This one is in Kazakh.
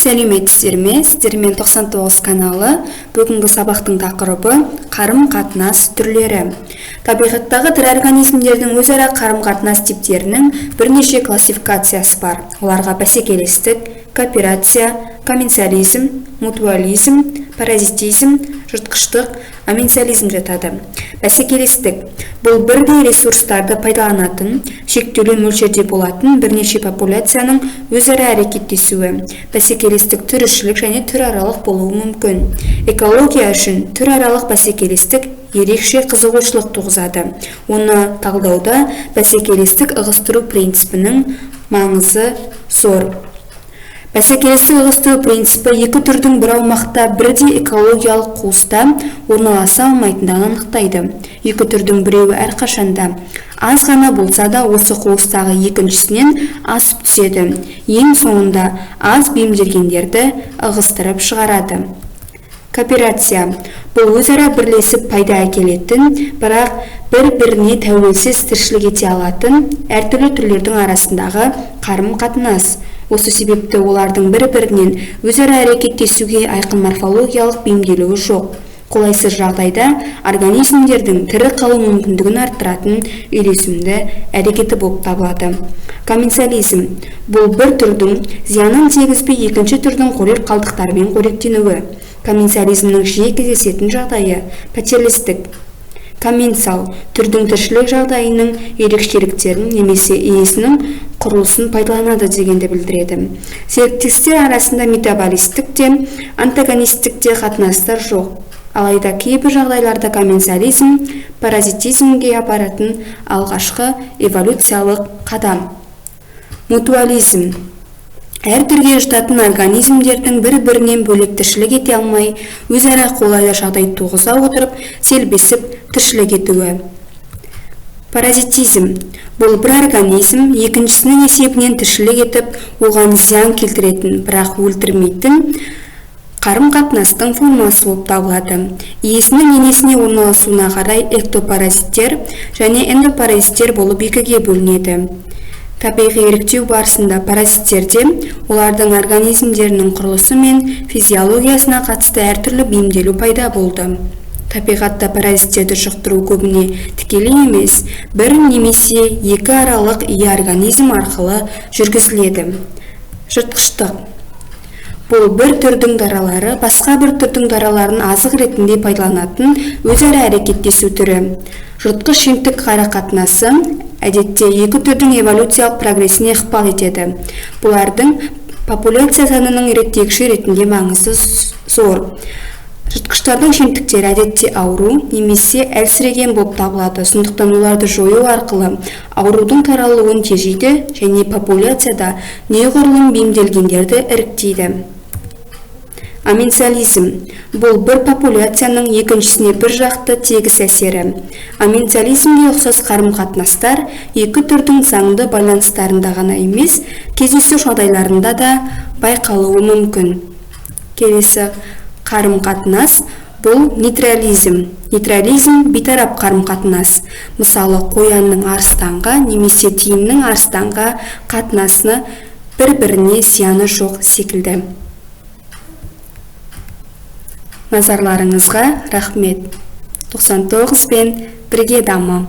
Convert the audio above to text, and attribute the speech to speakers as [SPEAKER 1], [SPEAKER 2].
[SPEAKER 1] Сәлеметсіздер ме? Сіздермен 99 каналы. Бүгінгі сабақтың тақырыбы қарым-қатынас түрлері. Табиғаттағы тірі организмдердің өзара қарым-қатынас типтерінің бірнеше классификациясы бар. Оларға бәсекелестік, кооперация, комменсализм, мутуализм, паразитизм, жыртқыштық, аменсализм жатады. Бәсекелестік бұл бірдей ресурстарды пайдаланатын, шектеулі мөлшерде болатын бірнеше популяцияның өзара әрекеттесуі. Бәсекелестік түрішілік және түраралық болуы мүмкін. Экология үшін түраралық бәсекелестік ерекше қызығушылық туғызады. Оны талдауда бәсекелестік ығыстыру принципінің маңызы зор. Бәсекелестік ығыстыру принципі екі түрдің бір аумақта бірдей экологиялық қуыста орналаса алмайтындығын анықтайды. Екі түрдің біреуі әрқашанда аз ғана болса да осы қуыстағы екіншісінен асып түседі. Ең соңында аз бейімделгендерді ығыстырып шығарады. Кооперация бұл өзара бірлесіп пайда әкелетін, бірақ бір-біріне тәуелсіз тіршілік ете алатын әртүрлі түрлердің арасындағы қарым-қатынас. Осы себепті олардың бір-бірінен өзара әрекеттесуге айқын морфологиялық бейімделуі жоқ. Қолайсыз жағдайда организмдердің тірі қалу мүмкіндігін арттыратын үйлесімді әрекеті болып табылады. Комменсализм бұл бір түрдің зиянын тигізбей екінші түрдің қорек қалдықтарымен қоректенуі. Комменсализмнің жиі кездесетін жағдайы пәтерлестік. Комменсал түрдің тіршілік жағдайының ерекшеліктерін немесе иесінің құрылысын пайдаланады дегенді білдіреді. Серіктестер арасында метаболистік те, антагонистік те қатынастар жоқ. Алайда кейбір жағдайларда комменсализм паразитизмге апаратын алғашқы эволюциялық қадам. Мутуализм әр түрге жататын организмдердің бір-бірінен бөлек тіршілік ете алмай, өзара қолайлы жағдай туғыза отырып, селбесіп тіршілік етуі. Паразитизм бұл бір организм екіншісінің есебінен тіршілік етіп, оған зиян келтіретін, бірақ өлтірмейтін қарым-қатынастың формасы болып табылады. Иесінің денесіне орналасуына қарай эктопаразиттер және эндопаразиттер болып екіге бөлінеді. Табиғи іріктеу барысында паразиттерде олардың организмдерінің құрылысы мен физиологиясына қатысты әртүрлі бейімделу пайда болды. Табиғатта паразиттерді жұқтыру көбіне тікелей емес, бір немесе екі аралық ие организм арқылы жүргізіледі. Жыртқыштық бұл бір түрдің даралары басқа бір түрдің дараларын азық ретінде пайдаланатын өзара әрекеттесу түрі. Жыртқыш жемтік ара-қатынасы әдетте екі түрдің эволюциялық прогресіне ықпал етеді. Бұлардың популяция санының реттегіші ретінде маңызы зор. Жыртқыштардың жемтіктері әдетте ауру немесе әлсіреген болып табылады. Сондықтан оларды жою арқылы аурудың таралуын тежейді және популяцияда неғұрлым бейімделгендерді іріктейді. Аменсализм бұл бір популяцияның екіншісіне бір жақты тегіс әсері. Аменсализмге ұқсас қарым-қатынастар екі түрдің заңды байланыстарында ғана емес, кездейсоқ жағдайларында да байқалуы мүмкін. Келесі қарым-қатынас бұл нейтрализм. Нейтрализм бейтарап қарым-қатынас. Мысалы, қоянның арыстанға немесе тиіннің арыстанға қатынасыны бір-біріне зияны жоқ секілді. Назарларыңызға рахмет. 99 пен бірге дамы.